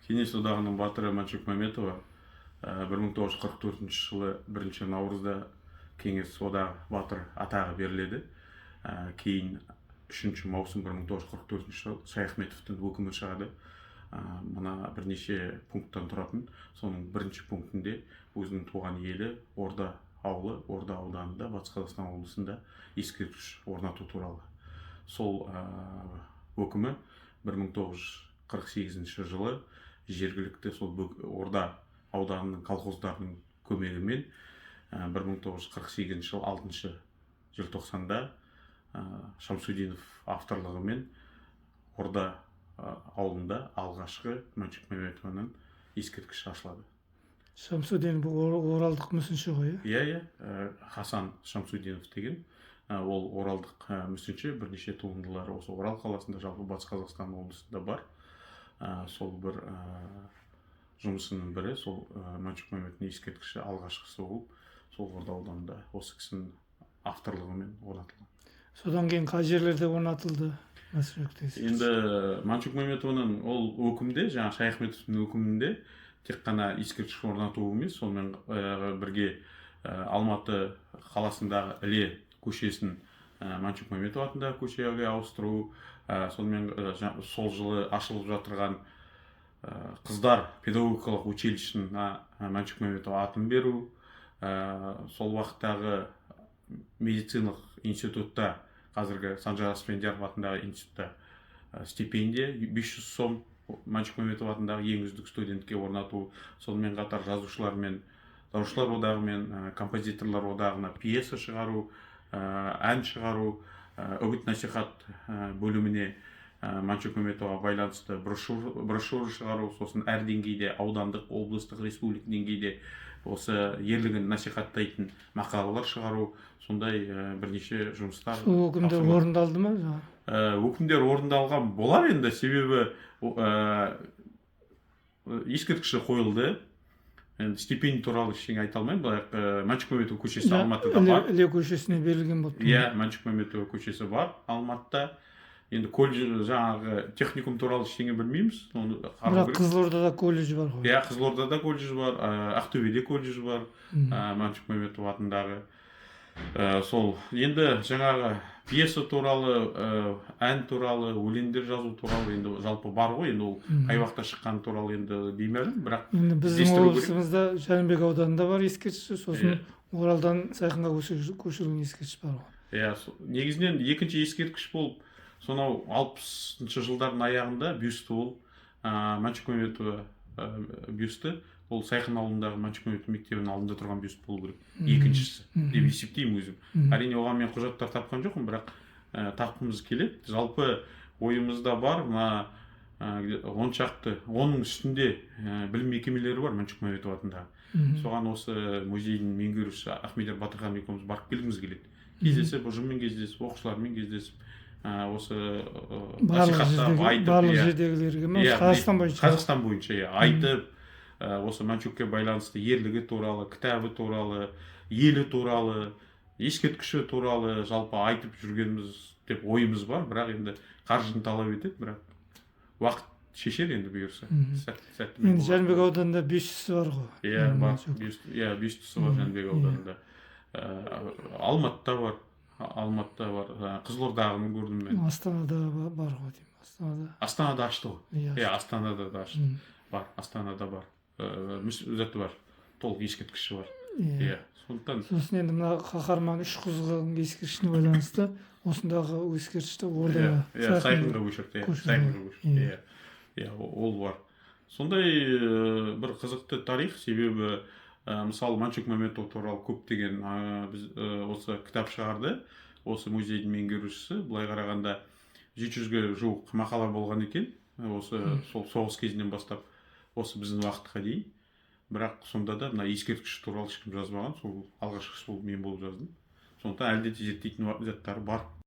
Кеңес Одағының батыры Мәншүк Мәметова 1944 жылы 1 наурызда Кеңес Одағы батыры атағы беріледі. Кейін 3 маусым 1944 жылы Шаяхметовтің өкімі шығады. Мына бірнеше пункттан тұратын, соның бірінші пунктінде өзінің туған елі Орда ауылы, Орда ауданында, Батыс Қазақстан облысында ескерткіш орнату туралы. Сол өкімі 1948 жылы жергілікті сол Орда ауданының колхоздарының көмегімен 1948 жыл 6 желтоқсанда Шамсудинов авторлығымен Орда ауылында алғашқы Мәншүк Мәметованың ескерткіші ашылады. Шамсудин бұл оралдық мүсінші ғой, иә? Иә, Хасан Шамсудинов деген, ол оралдық мүсінші. Бірнеше туындылары осы Орал қаласында, жалпы Батыс Қазақстан облысында бар. Сол бір жұмысының бірі сол Мәншүк Мәметовтің ескерткіші алғашқысы болып сол Орда ауданында осы кісінің авторлығымен орнатылған. Содан кейін қай жерлерде орнатылды Мәншүк? Енді Мәншүк Мәметованың ол өкімде, жаңағы Шаяхметовтің өкімінде тек қана ескерткіш орнату емес, сонымен бірге Алматы қаласындағы Іле көшесін Мәншүк Мәметова атындағы көшеге ауыстыру, сонымен сол жылы ашылып жатырған қыздар педагогикалық училищесіне Мәншүк Мәметова атын беру, сол уақыттағы медициналық институтта, қазіргі Санжар Асфендияров атындағы институтта стипендия 500 сом Мәншүк Мәметова атындағы ең үздік студентке орнату, сонымен қатар жазушылар мен Жазушылар одағы мен композиторлар одағына пьеса шығару, ән шығару, үгіт насихат бөліміне Мәншүк Мәметоваға байланысты брошюра шығару, сосын әр деңгейде, аудандық, облыстық, республика деңгейде осы ерлігін насихаттайтын мақалалар шығару, сондай бірнеше жұмыстар Сол өкімдер тапсырма. орындалды ма жаңағы? Өкімдер орындалған болар енді, себебі ескерткіші қойылды. Енді стипендия туралы ештеңе айта алмаймын, бірақ Мәншүк Мәметова көшесі Алматыда бар. Іле көшесіне берілген болып. Иә, Мәншүк Мәметова көшесі бар Алматыда. Енді колледж, жаңағы техникум туралы ештеңе білмейміз, оны қарау Бірақ керек. Қызылордада колледж бар ғой. Иә, Қызылордада колледж бар, Ақтөбеде колледж бар Мәншүк Мәметова атындағы. Сол енді жаңағы пьеса туралы, ән туралы, өлеңдер жазу туралы енді жалпы бар ғой. Енді ол қай уақытта шыққаны туралы енді беймәлім, бірақ Енді біздің іздестіру керек. облысымызда Жәнібек ауданында бар ескерткіші, сосын Оралдан Сайқынға көшірілген ескерткіш бар ғой. Иә, негізінен екінші ескерткіш болып сонау 60-жылдардың аяғында бюсті, ол Мәншүк Мәметова бюсті, ол Сайқын ауылындағы Мәншүк Мәметова мектебінің алдында тұрған бюст болу керек екіншісі деп есептеймін өзім. Әрине, оған мен құжаттар тапқан жоқпын, бірақ тапқымыз келеді. Жалпы ойымызда бар мына он шақты, оның үстінде білім мекемелері бар Мәншүк Мәметова атындағы. Соған осы музейдің меңгерушісі Ахмедияр Батырхан екеуміз барып келгіміз келеді, кездесіп, ұжыммен кездесіп, оқушылармен кездесіп, осы Барлық насихаттап, жердегі айтып, барлық иә. жердегілерге ма? Иә, Қазақстан бойынша? Қазақстан бойынша, иә, айтып, осы Мәншүкке байланысты ерлігі туралы, кітабы туралы, елі туралы, ескерткіші туралы жалпы айтып жүргеніміз деп ойымыз бар. Бірақ енді қаржыны талап етеді, бірақ уақыт шешер енді, бұйырса. Сәттімен Енді болады. Жәнібек ауданында бюстісі бар ғой. Иә, бар. Мәншүк. Бюст, иә, бюстісі бар Жәнібек ауданында. Алматыда бар, Алматыда бар. Қызылордағыны көрдім мен. Астанада бар ғой деймін, Астанада. Астанада ашты ғой. Иә. Иә, Астанада да ашты. Бар, Астанада бар, заты бар, толық ескерткіші бар. Иә, сондықтан Сосын енді мына қаһарман үш қызғың ескерткішіне байланысты осындағы ескерткішті Ордаға, иә, Сайқынға көшірді, иә. Көшірді. Сайқынға көшірді. Иә. Иә, ол бар. Сондай бір қызықты тарих, себебі мысалы, Мәншүк Мәметова туралы көптеген біз осы кітап шығарды осы музейдің меңгерушісі. Былай қарағанда, 700-ге жуық мақала болған екен осы сол соғыс кезінен бастап осы біздің уақытқа дейін. Бірақ сонда да мына ескерткіш туралы ешкім жазбаған, сол алғашқысы болып мен болып жаздым. Сондықтан әлі де зерттейтін заттар бар.